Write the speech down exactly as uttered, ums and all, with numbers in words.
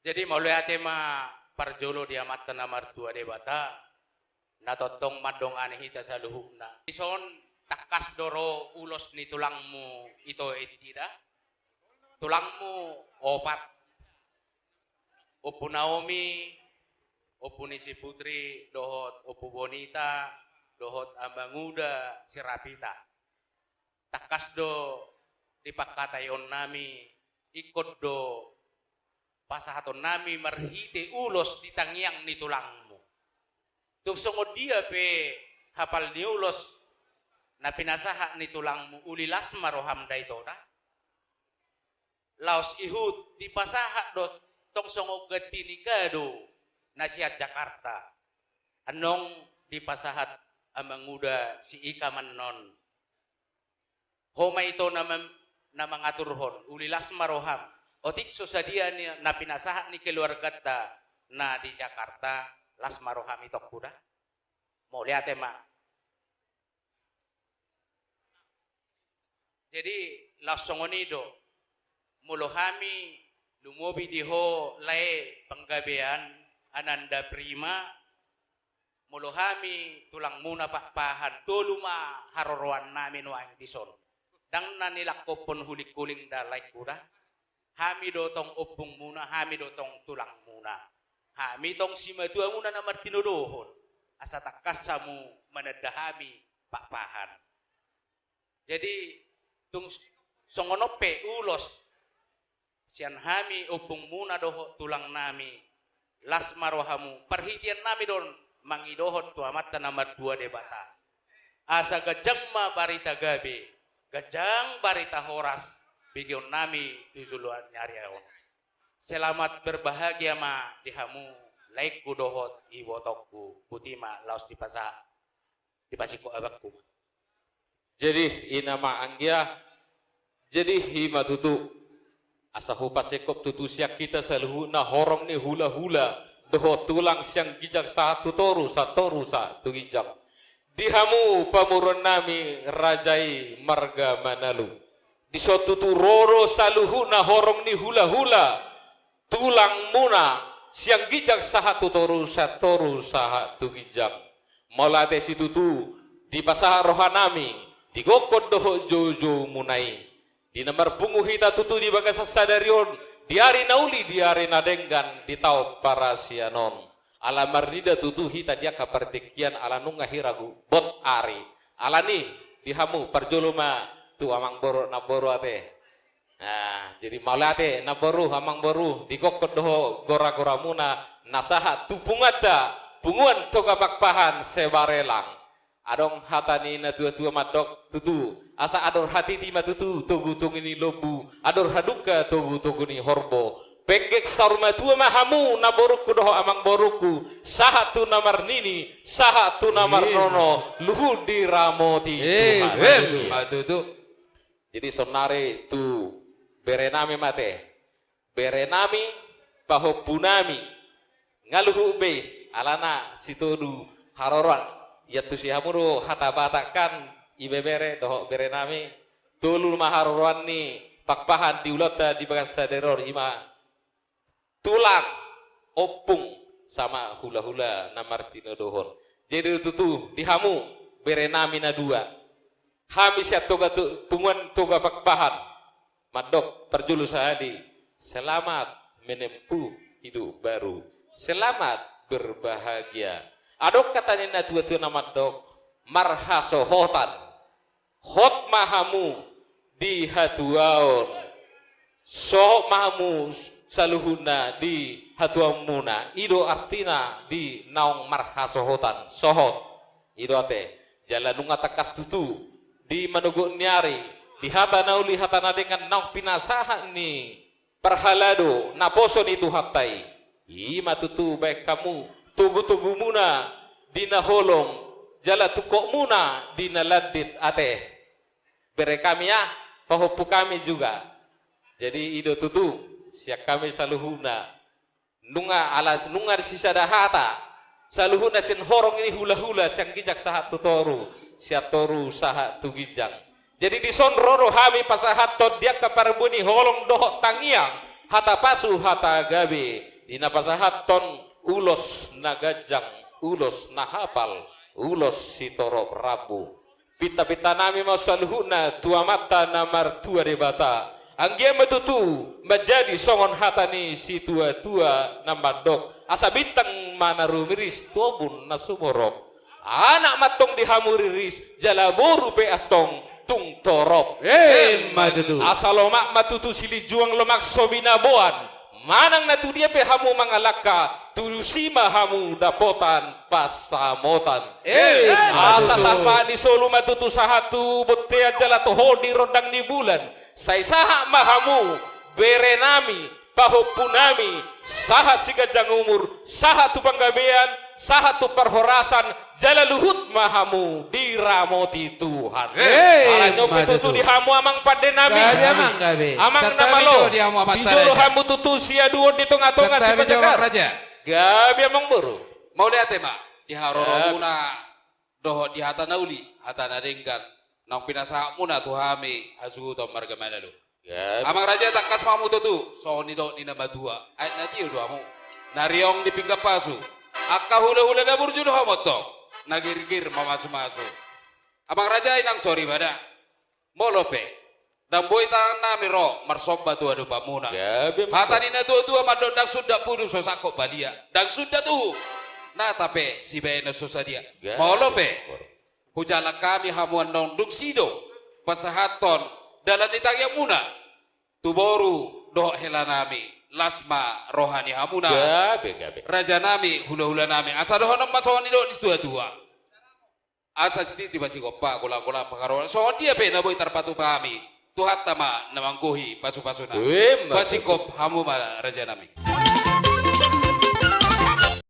Jadi mauliate ma parjolo di Amanta na martua Debata, na tongtong mandongani hita saluhutna. Dison tangkas do ro ulos ni tulangmu ito Endida. Tulangmu opat. Ompu Naomi, Ompu ni si Putri, dohot Ompu Bonita, dohot Amanguda si Rapita. Tangkas do di pangkataionnami, ingkon do pasahatonnami marhite ulos di tangiang ni tulangmu. Tung songon dia pe hapal ni ulos na pinasahat ni tulangmu, uli las ma roham da ito da. Laos ihut dipasahat do tong songon ganti ni kado na sian Jakarta. Annon dipasahat Amanguda si Ika mannon. Ho ma ito na mam-, na mangaturhon, uli las ma roham. Otik so sadia ni, na pinasahat ni keluarganta na di Jakarta, las ma roham itongku da. Mauliate ma. Jadi, laos songon i do, molo hami lumobi di ho lae Panggabean, Ananda Prima, molo hami tulangmuna Pakpahan, tolu ma haroroannami nuaeng dison. Ndang na nilangkophon hulinghuling da laengku da. Hami do tong ompungmuna, hami do tong tulangmuna. Hami tong simatuamuna na martinodohon. Asa tangkas hamu mananda hami Pakpahan. Jadi, tung s-, songon on pe ulos sian hami ompungmuna dohot tulangnami, las ma rohamu, parhiteannami do on mangidohon tu Amanta na martua Debata. Asa ganjang ma barita gabe, ganjang barita horas, begeonnami tu joloan ni ari on. Selamat berbahagia ma di hamu laengku dohot ibotongku, botima laos dipasahat. Dipasingkop abangku. Jadi, i nama anggia, jadi i ma tutu. Asa hupasingkop tutu sian hita saluhutna horong ni hulahula, dohot tulang sian ginjang sahat tu toru, sahat toru sahat tu ginjang. Di hamu pamoruonnami raja i marga Manalu. Dison tutu ro do saluhutna horong ni hulahula, tulangmuna, sian ginjang sahat tu toru, sahat toru sahat tu ginjang. Mauliate situtu, dipasahat rohanami, di gokhon dohot joujoumuna i. Di na marpungu hita tutu di bagasan sadari on, di ari na uli, di ari na denggan, di taon parasian on. Ala marnida tutu hita di angka partingkian, ala nunga hira gu-, bot ari. Alani, di hamu, parjolo ma tu amangboru, namboru ate. Nah, jadi mauliate, namboru, amangboru, di gokhon dohot goragoramuna, na sahat tu punguanta, Punguan Toga Pakpahan, Sebarelang. Adong hata ni natuatua mandok tutu, asa ador hatiti ma tutu, togutogu ni lombu, ador hadungka, togutogu ni horbo. Penggeng saur matua ma hamu, namborungku dohot amangborungku, sahat tu na marnini, sahat tu na marnono, luhut diramoti Tuhan. Emma tutu. Jadi saonari tu berenami ma ate. Berenami, pahompunami. Nga luhut be, alana sitolu haroroan. Iantusi hamu do hata Batak kan, ibebere dohot berenami. Tolu ma haroroan ni Pakpahan di ulaonta di bagasan sadari on, ima tulang, ompung, sama hulahula na martinodohon. Jadi tutu, di hamu, berenami na dua. Hami sian Toga tu, Punguan Toga Pakpahan. Mandok parjolo sahali, selamat menempuh hidup baru. Selamat berbahagia. Adong hata ni natuatua na mandok, marhasohotan. Hot ma hamu di hatuaon. Sohot ma hamu saluhutna di hatuaonmuna. I do artina di naung marhasohotan. Sohot. I do ate. Jala nunga tangkas tutu. Di manogot ni ari. Di hata na uli, hata na denggan naung pinasahat ni parhalado naposo ni Tuhanta i. I ma tutu baen hamu togutogumuna di na holong, jala tungkotmuna di na landit ate. Bere hami ah, pahompu hami juga. Jadi i do tutu, sian hami saluhutna. Nunga alas, nunga sisada hata. Saluhutna sian horong ni hulahula, sian ginjang sahat tu toru, sian toru sahat tu ginjang. Jadi dison ro do hami pasahathon di angka parbue ni holong dohot tangiang, hata pasu, hata gabe, Di na pasahathon ulos na ganjang, ulos na hapal, ulos sitorop rambu. Pintapinta nami ma saluhutna tu Amanta na martua Debata. Anggiat ma tutu manjadi songon hata ni situatua na mandok: Asa bintang ma na rumiris tu ombun na sumorop, anak ma antong di hamu riris, jala boru pe antong tung torop. Emma tutu. Asa lomak ma tutu silinjuang, lomak so binaboan. Manang na tudia pe hamu mangalangka, tusi ma hamu dapotan pansamotan. Emma tutu. Asa sahat-sahat ni solu ma tutu sahat tu bontean jala toho di rondang ni bulan. Sai sahat ma hamu, bere nami, pahompu nami, sahat siganjang umur, sahat tu panggabean, sahat tu parhorasan, jala luhut ma hamu diramoti Tuhan. Emma tutu. Alani on pe tutu di hamu amang pande nami. Gabe amang, gabe. Amang na malo. Santabi do di hamu amanta raja. Di jolo hamu tutu siaduon, di tonga-tonga sipajagar. Santabi do amang raja. Gabe amang boru. Mauliate ma di haroromuna dohot di hata na uli, hata na denggan, naung pinasahatmuna tu hami hasuhuton marga Manalu. Gabe. Amang raja, tangkas ma hamu tutu, songon nidok ni na matua. Aek na tio do hamu, na riong di pinggan pasu. Angka hulahula na burju do hamu antong, na girgir mamasumasu. Amang raja, inang soripada, molo pe ndang boi tangan nami ro marsomba tu adopanmuna. Gabe. Hata ni na tuatua mandok: Ndang sundat pudun so sangkot balia, ndang sundat uhum nata pe sibaenon so sadia. Gabe. Molo pe hujalang hami hamu annon, dung sidung pasahathon dalan ni tangiangmuna tu boru dohot hela nami, las ma roha ni hamuna. Gabe, gabe. Raja nami, hulahula nami, asa dohonon ma songon nidok ni situatua: Asa sititi pasingkop, pangolangolangkon pangarahutna. Songon dia pe na boi tarpatupa hami, Tuhanta ma na manggohi pasupasuna. Emma tutu. Pasingkop hamu ma raja nami.